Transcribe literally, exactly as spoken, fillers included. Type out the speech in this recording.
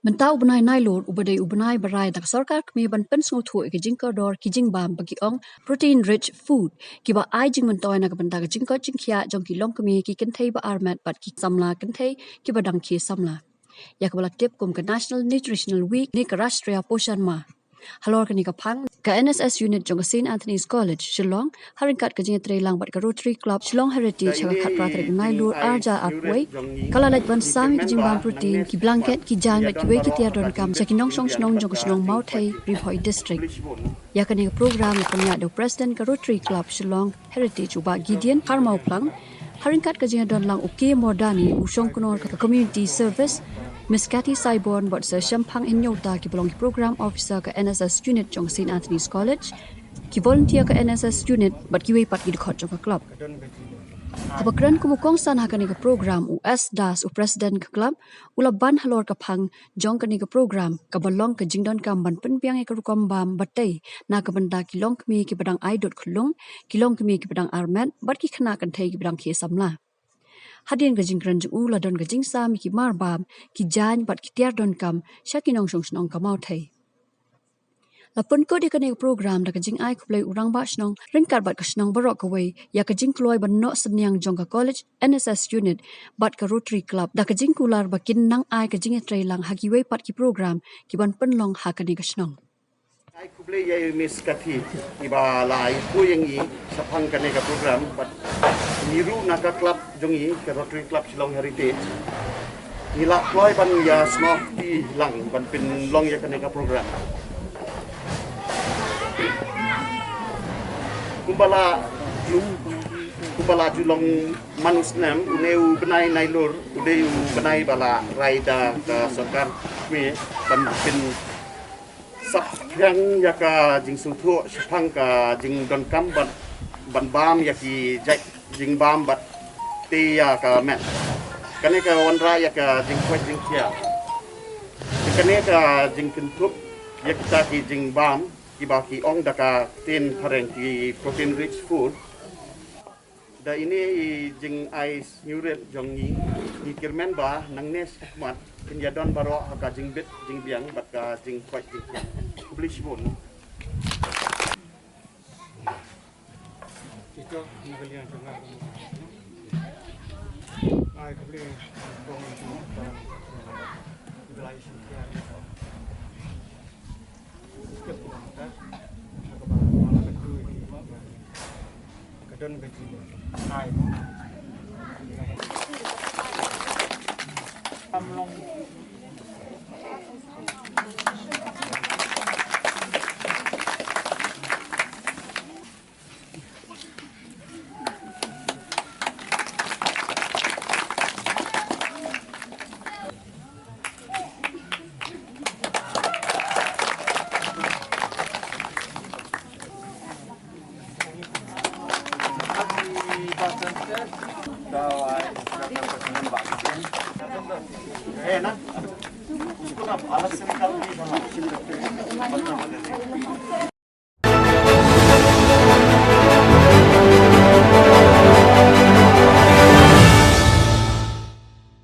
Mynta u bnai Nailur uba dei u bnai ba rai da ka sorkar kmie ban pynsngewthuh ïa ka jingkordor ki jingbam ba ki ong protein rich food, kiba ai jingmyntoi na ka bynta ka jingkoit jingkhiah jong ki longkmie, ki kynthei ba armet bad ki samla kynthei kiba dang khie samla, ïa kaba la tip kum ka National Nutritional Week ne ka Rashtriya Poshan Maah. Halor kane ka phang, ka N S S unit jong ka Saint Anthony's College, Shillong, ha ryngkat ka jingïatreilang bad ka Rotary Club Shillong Heritage ha ka khatphra tarik Nailur arhajar arphew wei, ka la leit ban sam ïa ki jingbam protein, ki blanket, ki jaiñ bad kiwei ki tiar donkam sha ki nongshong shnong jong ka shnong Mawthei, Ri Bhoi District. Ïa kane ka program la pynïaid da u President ka Rotary Club Shillong Heritage u Bah Gideon Kharmawphlang, ha ryngkat ka jingïadon lang u K Mordani, u shongknor ka Community Service, Miss Kathy Saiborn bad Sir Shemphang Hynñiewta kiba long ki Program Officer ka N S S unit jong Saint Anthony's College, ki volunteer ka N S S unit bad kiwei pat ki dkhot jong ka club. Haba kren kum u kongsan ha kane ka program, u S Das, u President ka club, u la ban halor ka phang jong kane ka program kaba long ka jingdonkam ban pynbiang ïa ka rukom bam ba tei na ka bynta ki longkmie kiba dang ai dud khyllung, ki longkmie kiba dang armet bad ki khynnah kynthei kiba dang khie samla. Hadien ka jingkren jong u la don ka jingsam ïa ki mar bam, ki jaiñ bad ki tiar donkam sha ki nongshong shnong ka Mawthei. La pynkut ïa kane ka program da ka jingai khublei u rangbah shnong ryngkat bad ka shnong baroh kawei ïa ka jingkloi ban noh synñiang jong ka college, N S S unit bad ka Rotary Club da ka jingkular ba kin nang ai ka jingïatreilang ha kiwei pat ki program kiban pynlong ha kane ka shnong. Ai khublei ïa i Miss Kathy iba la ïathuh ïa ngi shaphang kane ka program bad ngi ruh na ka club jong ngi, ka Rotary Club Shillong Heritage, ngi la kloi ban ïasnoh kti lang ban pynlong ïa kane ka program. Kumba la ju, kumba la ju long man u snem, une u bnai Nailur u dei u bnai ba la rai da ka sorkar kmie ban pyn sap pyrshang ïa ka jingsngewthuh shaphang ka jingdonkam ban, ban bam ïa ki jait jingbam bad tei ïa ka met. Kane ka wanrah ïa ka jingkoit jingkhiah. Kane ka jingkynthup ïa kita ki jingbam kiba ki ong da ka ktien phareng ki protein rich food. Da ine i jingai sngewrit jong ngi, ngi kyrmen ba nangne shakhmat kin ïadon baroh ha ka jingbit jingbiang bad ka jingkoit jingkhiah. Khublei shibun.